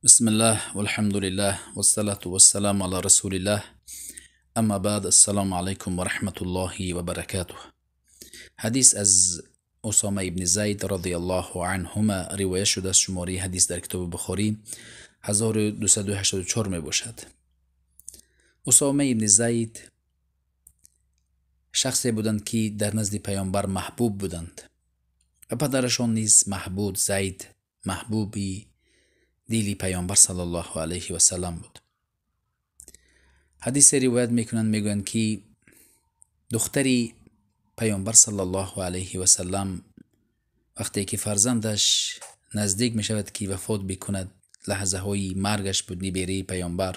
Бисмиллаҳ, валҳамдулиллаҳ, вассалату вассаламу ала расулиллаҳ. Амма баъд, ассалому алайкум ва раҳматуллоҳи ва баракатуҳ. Ҳадис аз Усома ибни Зайд радиаллоҳу анҳума ривоят шудааст. Шумораи ҳадис дар китоби Бухорӣ 1284 мебошад. Усома ибни Зайд шахсе буданд, ки дар назди паёмбар маҳбуб буданд ва падарашон низ маҳбуб Зайд, маҳбуби дили паёмбар саллаллоҳу алайҳи васаллам буд. Ҳадисе ривоят мекунанд, мегӯянд, ки духтари паёмбар саллаллоҳу алайҳи васаллам вақте ки фарзандаш наздик мешавад, ки вафот бикунад, лаҳзаҳои маргаш буд, нибераи паёмбар,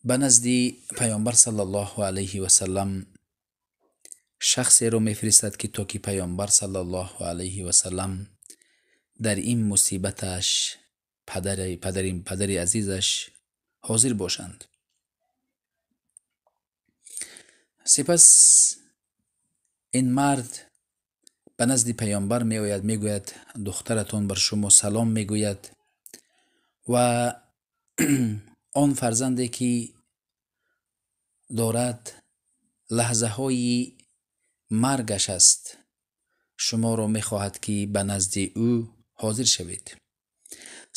ба назди паёмбар саллаллоҳу алайҳи васаллам шахсеро мефиристад, ки то ки паёмбар саллаллоҳу алайҳи васаллам дар ин мусибаташ падари азизаш ҳозир бошанд. Сипас ин мард ба назди паёмбар меояд, мегӯяд: духтаратон бар шумо салом мегӯяд ва он фарзанде ки дорад лаҳзаҳои маргаш аст, шуморо мехоҳад, ки ба назди ӯ ҳозир шавед.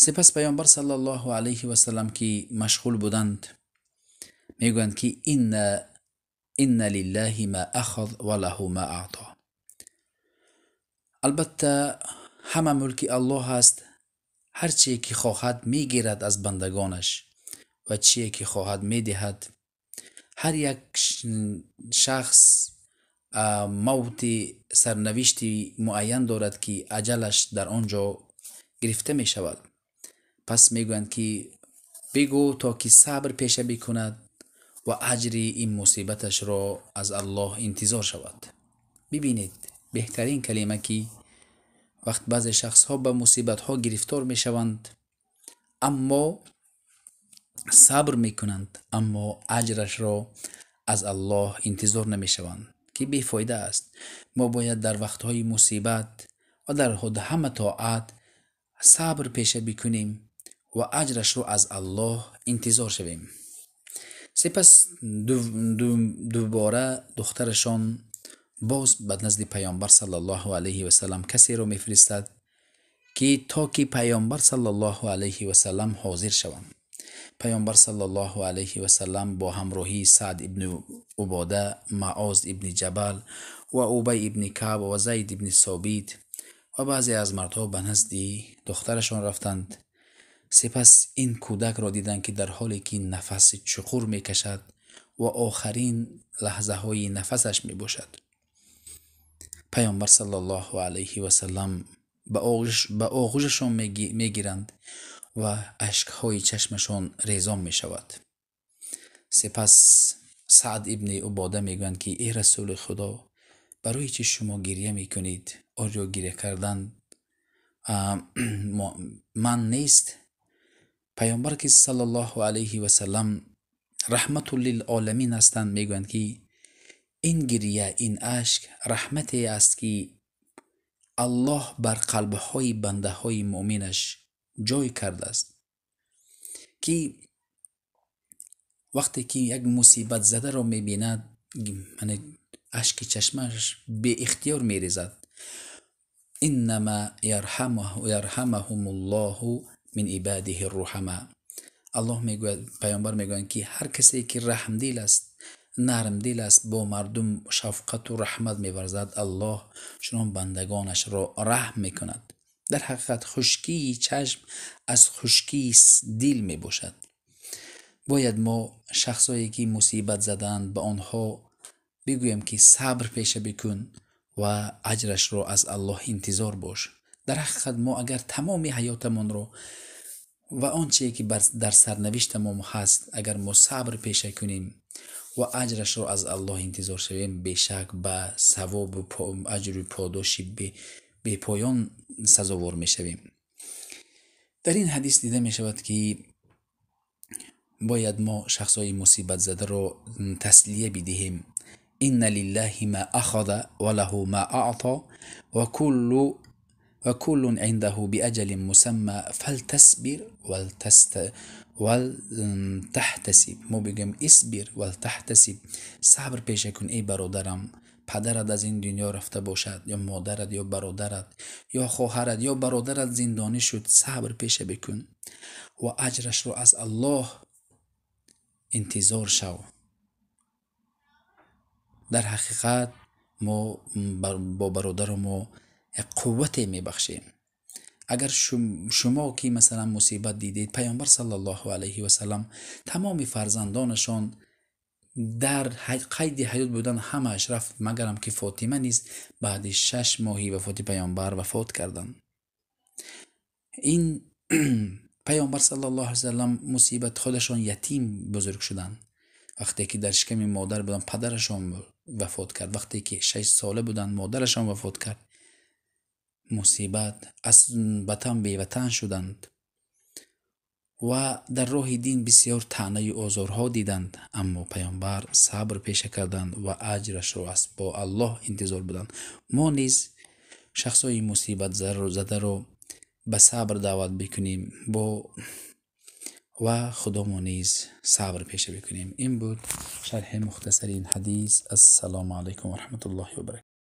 Сипас паёмбар саллаллоҳу алайҳи васаллам, ки машғул буданд, мегӯянд, ки инна лиллаҳи ма ахаз ва лаҳу ма аъто. Албатта ҳама мулки Аллоҳ аст, ҳар чие ки хоҳад мегирад аз бандагонаш ва чие ки хоҳад медиҳад. Ҳар як шахс мавти сарнавишти муайян дорад, ки аҷалаш дар он ҷо гирифта мешавад. Пас мегӯянд, ки бигӯ то ки сабр пеша бикунад ва аҷри ин мусибаташро аз Аллоҳ интизор шавад. Бибинед, беҳтарин калима, ки вақт баъзе шахсҳо ба мусибатҳо гирифтор мешаванд, аммо сабр мекунанд, аммо аҷрашро аз Аллоҳ интизор намешаванд, ки бефоида аст. Мо бояд дар вақтҳои мусибат ва дар ҳама тоат сабр пеша бикунем ва аҷрашро аз Аллоҳ интизор шавем. Сипас дубора духтарашон боз ба назди паёмбар саллаллоҳу алайҳи васаллам касеро мефиристад, ки то ки паёмбар саллаллоҳу алайҳи васаллам ҳозир шаванд. Паёмбар саллаллоҳу алайҳи васаллам бо ҳамроҳии Саъд ибни Убода, Маоз ибни Ҷабал ва Убай ибни Каъб ва Зайд ибни Собит ва баъзе аз мардҳо ба назди духтарашон рафтанд. Сипас ин кӯдакро диданд, ки дар ҳоле ки нафаси чуқур мекашад ва охарин лаҳзаҳои нафасаш мебошад. Паёмбар саллаллоҳу алайҳи васаллам ба оғӯшашон мегиранд ва ашкҳои чашмашон резон мешавад. Сипас Саъд ибни Убода мегӯянд, ки эй расули Худо, барои чӣ шумо гиря мекунед? Оё гиря кардан ман нест? Паёмбар ки саллаллоҳу алайҳи васаллам раҳмату лилоламин ҳастанд, мегӯянд, ки ин гиря, ин ашк раҳмате аст, ки Аллоҳ бар қалбҳои бандаҳои муъминаш ҷой кардааст, ки вақте ки як мусибатзадаро мебинад, ашки чашмаш беихтиёр мерезад. Иннама ярҳамаҳумуллоҳу мин ибадиҳи рруҳама. Аллоҳ мегӯяд, паёмбар мегӯянд, ки ҳар касе ки раҳмдил аст, нармдил аст, бо мардум шафқату раҳмат меварзад, Аллоҳ чунон бандагонашро раҳм мекунад. Дар ҳақиқат хушкии чашм аз хушкии дил мебошад. Бояд мо шахсое ки мусибат задаанд ба онҳо бигӯем, ки сабр пеша бикун ва аҷрашро аз Аллоҳ интизор бош. Дар ҳақиқат мо агар тамоми ҳаётамонро ва он чие ки дар сарнавиштамон ҳаст, агар мо сабр пеша кунем ва аҷрашро аз Аллоҳ интизор шавем, бешак ба савобу аҷру подоши бепоён сазовор мешавем. Дар ин ҳадис дида мешавад, ки бояд мо шахсҳои мусибатзадаро таслия бидиҳем. Инна лиллаҳи ма ахаза ва лаҳу ма аъто ва куллу Ва куллун индаҳу биаҷалин мусамма фалтасбир валтаҳтасиб. Мо бигӯем: исбир валтаҳтасиб, сабр пеша кун, эй бародарам. Падарат аз ин дунё рафта бошад, ё модарат, ё бародарат, ё хоҳарат, ё бародарат зиндонӣ шуд, сабр пеша бикун ва аҷрашро аз Аллоҳ интизор шав. Дар ҳақиқат мо бо бародару мо як қуввате мебахшем. Агар шумо ки масалан мусибат дидед, Паёмбар саллаллоҳу алайҳи васаллам тамоми фарзандонашон дар қайди ҳаёт будан, ҳамааш рафт, магарам ки Фотима низ баъди 6 моҳи вафоти Паёмбар вафот карданд. Ин Паёмбар саллаллоҳу алайҳи васаллам мусибат, худашон ятим бузург шуданд. Вақте ки дар шиками модар буданд, падарашон вафот кард. Вақте ки 6 сола буданд, модарашон вафот кард. Мусибат, аз ватан беватан шуданд ва дар роҳи дин бисёр таънаю озорҳо диданд. Аммо Паёмбар сабр пеша карданд ва аҷрашро аз бо Аллоҳ интизор буданд. Мо низ шахсҳои мусибатзадаро ба сабр даъват бикунем бо ва худомо низ сабр пеша бикунем. Ин буд шарҳи мухтасари ин ҳадис. Ассалому алайкум ва раҳматуллоҳи ва баракатуҳ.